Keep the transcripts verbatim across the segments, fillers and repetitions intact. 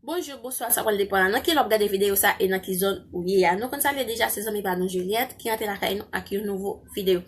Bonjou, bonswa, sa pral depann nan ki lè w ap gade videyo sa e nan ki zòn ou ye a. Nou konn sa l ye deja, se zanmi pa nou Juliette ki antre lakay nou ak yon nouvo videyo.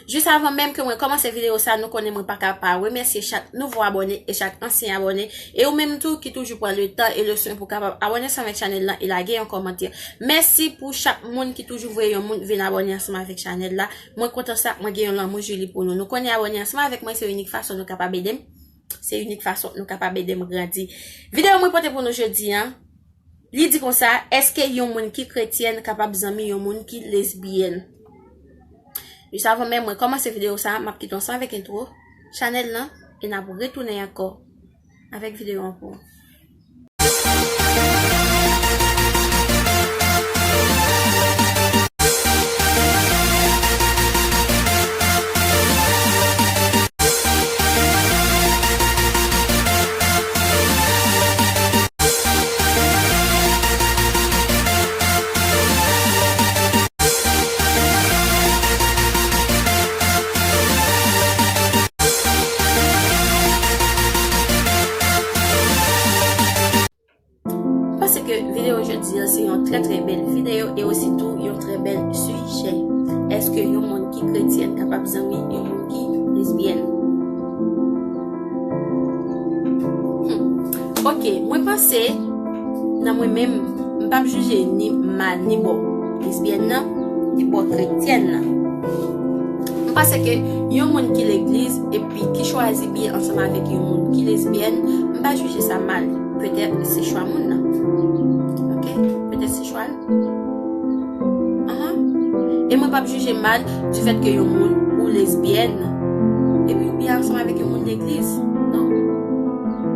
Jis avan menm ke mwen kòmanse videyo sa, nou konnen mwen pa ka pa remèsye chak nouvo abòne e chak ansyen abòne. E ou menm tou ki toujou pran le tan e le swen pou kapab abòne ansanm avèk chanèl lan e lage yon kòmantè. Mèsi pou chak moun ki toujou voye yon moun vin abòne ansanm avèk chanèl la. Mwen kontan sa, mwen gen yon lanmou Julie pou nou. Nou konnen abòne ansanm avèk mwen, se inik fason nou kapab ede m. Se inik fason nou kapab ede m grandi. Videyo mwen pote pou nou jodi a, li di konsa, èske yon moun ki kretyèn kapab zanmi yon moun ki lesbyèn? Jis avan menm mwen kòmanse videyo sa, m ap kite w ansanm avèk entwo chanèl lan e n ap retounen ankò avèk videyo an pou ou. M panse ke videyo jodi a se yon trè, trè bèl videyo e osi tou yon trè bèl sijè. Èske yon moun ki kretyèn kapab zanmi yon moun ki lesbyèn? Hmm. Ok, mwen panse, nan mwen menm, m p ap jije ni mal ni bò lesbyèn nan, ni bò kretyèn nan. M panse ke yon moun ki legliz epi ki chwazi byen ansanm avèk yon moun ki lesbyèn, m pa jije sa mal. Petèt se chwa moun nan. Ok? Petèt se chwa l. Ahan. E mwen p ap jije mal du fait que yon moun ou lesbyèn epi ou byen ansanm avèk yon moun legliz. Non.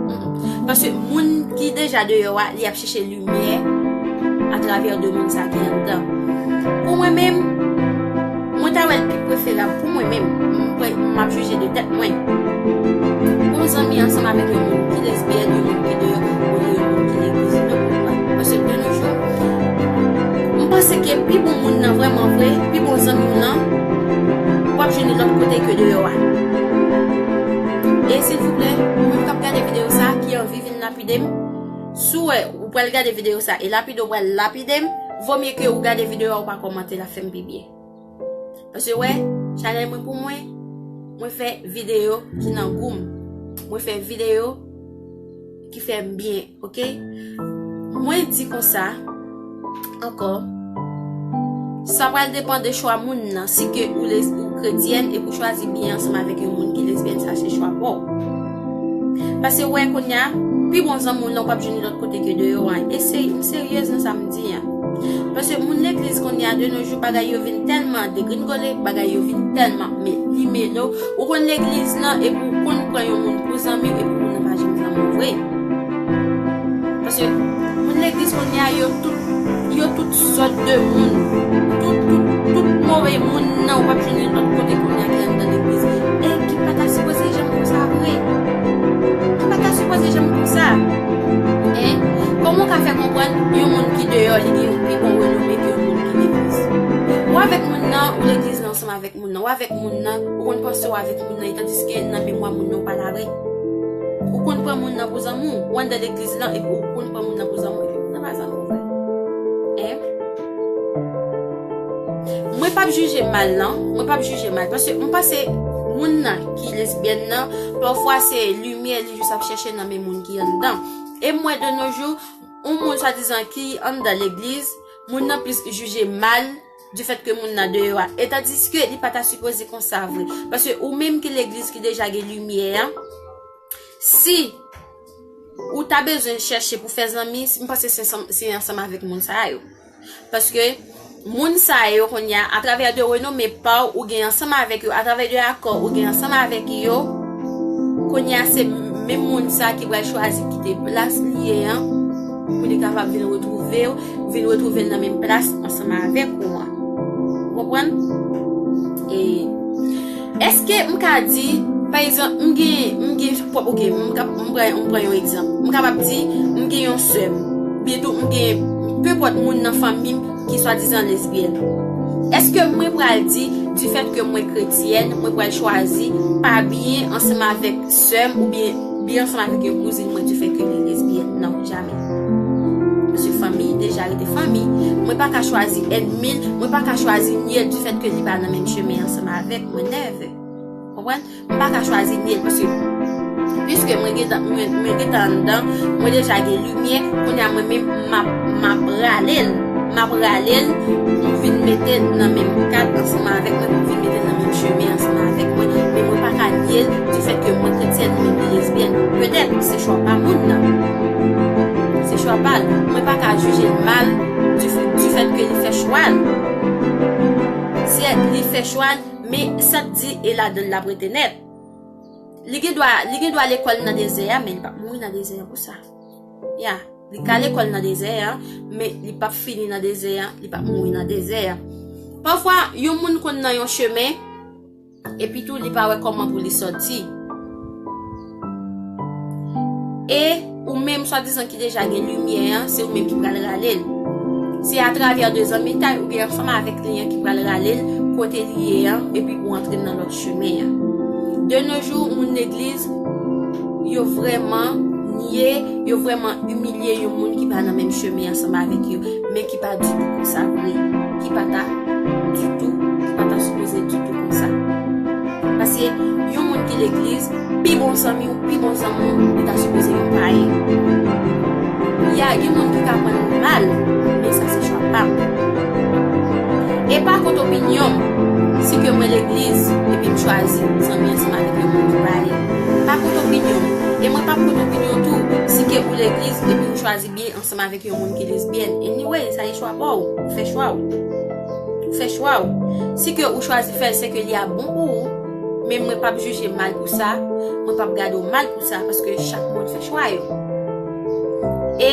Mm-mm. Paske moun ki deja deyò a, li ap chèche limyè atravè de moun sa ki anndan. Pou mwen menm, mwen ta wè l pi preferab pou mwen menm, m, m ap jije de tèt mwen. Pou m zanmi ansanm avèk yon moun ki lesbyèn, yon moun ki deyò, olye yon moun ki legliz, non, poukwa? Paske de nos jours, m panse ke pi bon moun nan vrèman vre, pi bon zanmi w lan, w ap jwenn li lòt kote ke deyò a. E silvouplè, ou menm k ap gade videyo sa, ki anvi vin lapide m, si w wè ou pral gade videyo sa e lapide w pral lapide m, vomye ke ou gade videyo a ou pa kòmante, l ap fè m pi byen. Paske wè, chanèl mwen pou mwen, mwen fè videyo ki nan gou m. Mwen fè videyo ki fè m byen, ok? Mwen di konsa, ankò, sa pral depann de chwa moun nan. Si ke ou les, ou kretyèn epi ou chwazi byen ansanm avèk yon moun ki lesbyèn, sa se chwa pa w. Paske wè kounye a, pi bon zanmi w lan ou p ap jwenn li lòt kote ke deyò a. E se, m seryez nan sa m di a. Paske moun legliz kounye a, de nos jours, bagay yo vin tèlman degringole, bagay yo vin tèlman me, li mele w. Ou konn legliz lan, epi ou konn pran yon moun pou zanmi w, epi moun nan pa janm zanmi w vre. Paske moun legliz kounye a, yo tout, yo tout sòt de moun. Tout, tout, tout move moun nan, ou p ap jwenn yo lòt kote kounye a ki anndan legliz. E ki pa ta sipoze janm konsa vre. Ki pa ta sipoze janm konsa. Hein? Kòman w ka fè konprann yon moun ki deyò, li gen yon pi bon renome ke yon moun ki legliz? Ou avèk moun nan, ou legliz lan ansanm avèk moun nan, ou avèk moun nan, ou konn panse w avèk moun nan, e tandiske nan memwa moun nan ou pa la vre. Ou konn pran moun nan pou zanmi w, ou anndan legliz lan, epi ou konn pran moun nan pou zanmi w, epi moun nan pa zanmi w vre. Hein? Mwen p ap jije mal, non. Mwen p ap jije mal. Paske m panse moun nan ki lesbyèn nan, pafwa se limyè li jis ap chèche nan men moun ki anndan. E m wè de nos jours, yon moun swadizan ki anndan legliz, moun nan plis jije mal du fait que moun nan deyò a. E tandiske li pa ta sipoze konsa vre. Paske ou menm ki legliz ki deja gen limyè a, si ou ta bezwen chèche pou fè zanmi, m panse se ansanm, se ansanm avèk moun sa yo. Paske moun sa yo kounye a, atravè de renome pa w, ou gen ansanm avèk yo, atravè de akò ou gen ansanm avèk yo, kounye a se menm moun sa ki pral chwazi kite plas li ye an, pou li kapab vin retwouve w, vin retwouve l nan menm plas ansanm avèk ou an. Ou konprann? E èske m ka di, pa egzanp, m gen, m gen pwòp, ok, m ka, m pran, m pran yon egzanp. M kapab di, m gen yon sè m, oubyen tou m gen, penpòt moun nan fanmi m ki swadizan lesbyèn. Èske mwen pral di, du fait que mwen kretyèn, mwen pral chwazi pa byen ansanm avèk sè m oubyen byen ansanm avèk yon kouzin mwen du fait que li lesbyèn? Non, jamè. rete fanmi, mwen pa ka chwazi ènmi l, mwen pa ka chwazi nye l difèt ke li pa nan menm chemen ansanm avèk mwen, never. Konprann? M pa ka chwazi nye l paske piske mwen gentan, mwen, mwen gentan anndan, mwen deja gen limyè, kounye a mwen menm m ap, m ap rale l, m ap rale l pou m vin mete l nan menm kad ansanm avèk mwen, pou m vin mete l nan menm chemen ansanm avèk mwen, men mwen pa ka nye l difèt ke mwen kretyèn, li menm li lesbyèn. Petèt, se chwa pa moun nan. Se chwa pa l. Mwen pa ka jije l mal difèt ke li fè chwa l. Sèt, li fè chwa l, men sa k di e ladan l l ap rete nèt. Li gen dwa, li gen dwa lekòl nan dezè a, men li p ap mouri nan dezè a pou sa. Ya, li ka lekòl nan dezè a, men li p ap fini nan dezè a, li p ap mouri nan dezè a. Pafwa, yon moun konn nan yon chemen, epi tou li pa wè kòman pou li sòti. E ou menm swadizan ki deja gen limyè an, se ou menm ki pral rale l. Se atravè de zanmitay oubyen ansanm avèk li an ki pral rale l kote li ye an, epi pou antre nan lòt chemen an. De nos jours, moun legliz, yo vrèman nye, yo vrèman imilye yon moun ki pa nan menm chemen ansanm avèk yo, men ki pa ditou konsa vre, ki pa ta ditou, ki pa ta sipoze ditou konsa. Paske yon moun ki legliz, pi bon zanmi w, pi bon zanmi w, li ta sipoze yon payen. Ya, gen moun ki ka pran l mal, men sa se chwa pa m. E pa kont opinyon m, si ke mwen legliz, epi m chwazi zanmi ansanm avèk yon moun ki payen. Pa kont opinyon m. E mwen p ap kont opinyon tou, si ke ou legliz, epi ou chwazi byen ansanm avèk yon moun ki lesbyèn. Anyway, sa e chwa pa w. Ou fè chwa w. Ou fè chwa w. Si ke ou chwazi fè l, se ke li ap bon pou ou. Men mwen p ap jije mal pou sa. Mwen p ap gade w mal pou sa, paske chak moun fè chwa yo. E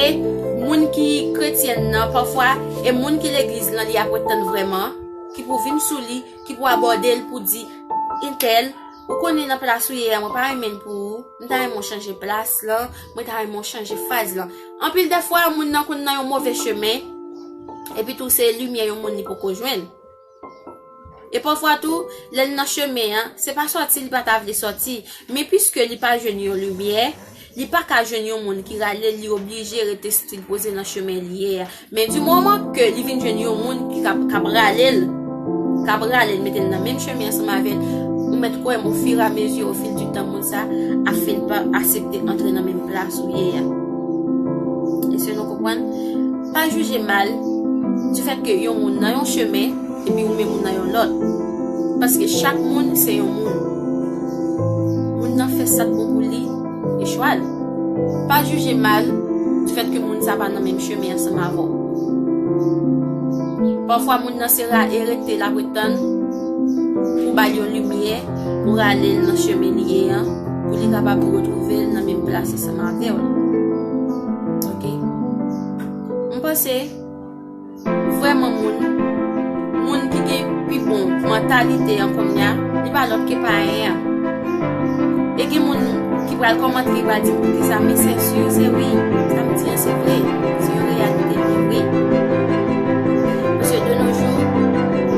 moun ki kretyèn nan, pafwa, e moun ki legliz lan, li ap ret tann vrèman, ki pou vin sou li, ki pou abòde l pou di, entèl, ou konnen nan plas ou ye a, mwen pa renmen l pou ou, m ta renmen w chanje plas lan, mwen ta renmen w chanje faz lan. Anpil de fwa, moun nan konn nan yon move chemen, epi tou se limyè yon moun li poko jwenn. E pafwa tou, lè l nan chemen an, se pa sòti li pa ta vle sòti, men piske li pa jwenn yon limyè, li pa ka jwenn yon moun ki rale l, li oblije rete stil poze nan chemen li ye a. Men di moman ke li vin jwenn yon moun ki k ap, k ap rale l, k ap rale l, mete l nan menm chemen ansanm avè l, ou mèt kwè m, ofiramezi, ofil di tan, moun sa ap fin pa aksepte antre nan menm plas ou ye a. Èske nou konprann? Pa jije mal difèt ke yon moun nan yon chemen, epi ou menm ou nan yon lòt. Paske chak moun se yon moun. Moun nan fè sa k bon pou li, e chwa l. Pa jije mal difèt ke moun sa pa nan menm chemen ansanm avè w. Pafwa moun nan se ra-, e rete l ap ret tann pou ba l yon limyè, pou rale l nan chemen li ye an, pou li kapab retwouve l nan menm plas ansanm avè w. Oke? M panse vrèman moun, moun ki gen pi bon mantalite an kounye a, li pa lòt ke payen an. E gen moun ki pral kòmante, ki pral di m poukisa, men se si, se wi, sa m di an se vre, se yon reyalite ki vre. Paske de nos jours,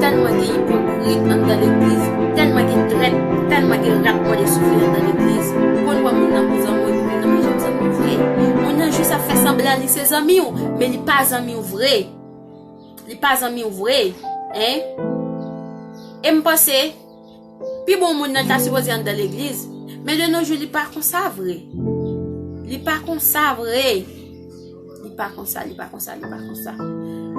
tèlman gen ipokrit anndan legliz, tèlman gen trèt, tèlman gen rat mòde soufle anndan legliz. Ou konn wè moun nan pou zanmi w, epi moun nan pa janm zanmi w vre. Moun nan jis ap fè sanblan li se zanmi w, men li pa zanmi w vre. Li pa zanmi w vre, en? E m panse, pi bon moun nan ta sipoze anndan legliz, men de nos jours, li pa konsa vre. Li pa konsa vre. Li pa konsa, li pa konsa, li pa konsa.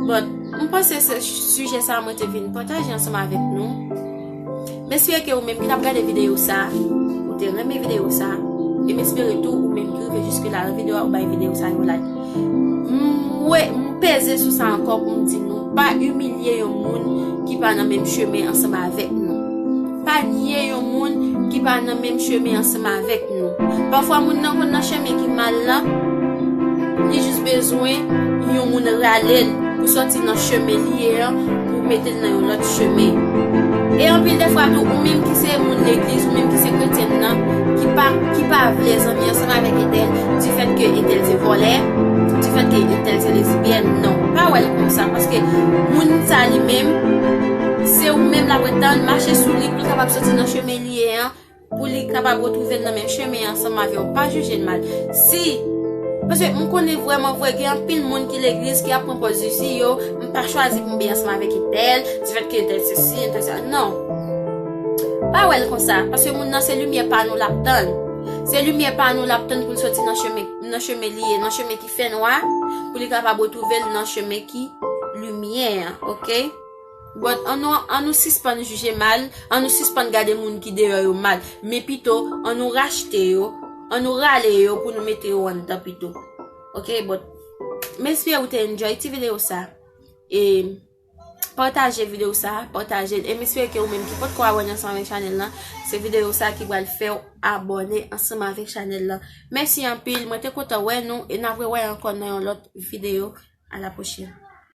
But, m panse se sijè sa mwen te vin pataje ansanm avèk nou. M espere ke ou menm ki t ap gade videyo sa, ou te renmen videyo sa. E m espere tou ou menm ki rive jiske la nan videyo a, ou bay videyo sa yon like. M, m peze sou sa ankò pou m di nou, pa imilye yon moun ki pa nan menm chemen ansanm avèk nou. Pa nye yon moun ki pa nan menm chemen ansanm avèk nou. Pafwa moun nan konn nan chemen ki mal lan, li jis bezwen yon moun rale l pou sòti nan chemen li ye an, pou mete l nan yon lòt chemen. E anpil de fwa tou, ou menm ki se moun legliz, ou menm ki se kretyèn nan, ki pa, ki pa vle zanmi ansanm avèk entèl, difèt ke entèl se vòlè, difèt ke entèl se lesbyèn, non. Pa wè l konsa, paske moun sa li menm, se ou menm l ap ret tann, mache sou li pou l kapab sòti nan chemen li ye an, pou li kapab retwouve l nan menm chemen ansanm avè w. Pa jije l mal. Si Paske m konnen vrèman vre gen anpil moun ki legliz ki ap pran pòz Zizi yo, m pa chwazi pou m byen ansanm avèk entèl, di fèt ke entèl sesi, entèl sa. Non. Pa wè l konsa, paske moun nan se limyè pa nou l ap tann. Se limyè pa nou l ap tann pou l soti nan chemen, nan chemen li ye, nan chemen ki fè nwa, pou li kapab retwouve l nan chemen ki limyè an, oke? But, an nou, an nou sispann jije mal, an nou sispann gade moun ki deyò yo mal, men pito, an nou rachte yo, an nou rale yo pou nou mete yo anndan pito. Oke, but, m espere ou te enjoy ti videyo sa. E pataje videyo sa, pataje l. E m espere ke ou menm ki potko abòne ansanm avèk chanèl lan, se videyo sa ki pral fè w abòne ansanm avèk chanèl lan. Mèsi anpil, mwen te kontan wè nou, e n ap rewè ankò nan yon lòt videyo. A la pwochèn.